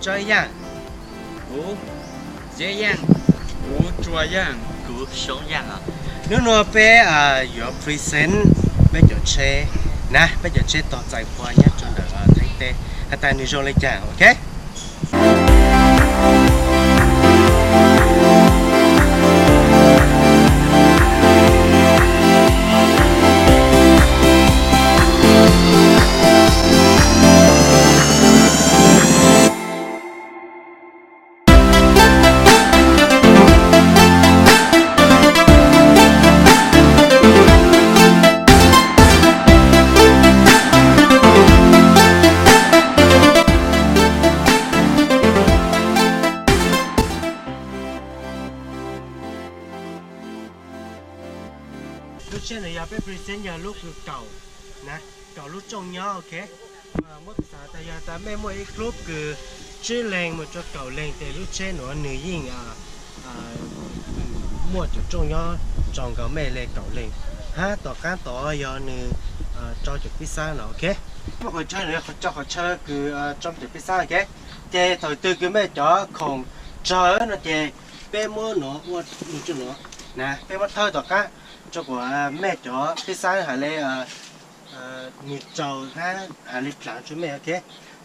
Tso ib yaam. Kuv Txiab Yaaj. Kuv Tsua Yaaj. Kuv Xyoob Yaaj os. Hnub no peb yuav present peb cov tsheb na, peb cov tsheb tog txais phua nyob rau ntawm Thaib teb, has tas nws zoo le caag, ok. Lub tsheb no yog peb present yog lub kws kaum, na, kaum lub rooj nyob, ok. Muab xav tas yog tas mej muaj ib club kws tsib leeg mus rau kaum leeg tes lub tsheb nuav nwg yeej muaj cov rooj nyob tsaus nkaus mej le kaum leeg, hab tom qaab tod yog nwg rau cov pib xab no, ok. Muaj qhov chaw, rau qhov chaw kws rau cov pib xab, ok. Ces thaum twg kws mej cov khoom tsawg no ces peb muab nuav ua rau nuav, na, peb muab thawb tom qaab rau kuas mej cov pib xab has le nwg tsaus hab has le dlaav rua mej, ok.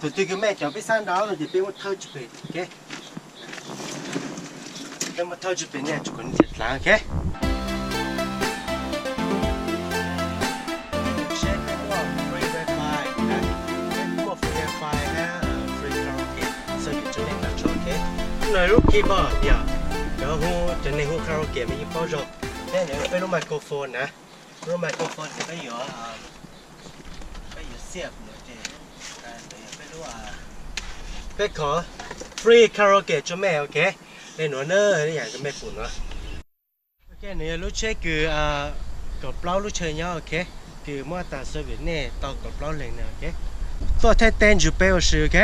Thaum twg kws mej cov pib xab ntau no ces peb muab thawb tsua peg, ok. Peb muab thawb tsua peg nej rua kuas nwg dlaav, ok. Muaj free wifi, muaj free wifi hab free karaoke, xav yum rua nej tag nrho, ok. Lub no lub keyboard yog cov hu, cov neeg hu karaoke mej yeej paub zoo. Peb lub microphone na, lub microphone peb yuav, peb yuav xiaj, peb kho free karaoke rua mej, ok. Le nuav na, ib yaam kws mej pum nuav. Ok, nwg yog lub tsheb kws kaum plaub lub chaw nyob, ok, kws muab tas service nej tau kaum plaub leeg na, ok. Tuaj Thaib teb ntsib peb ua si, ok.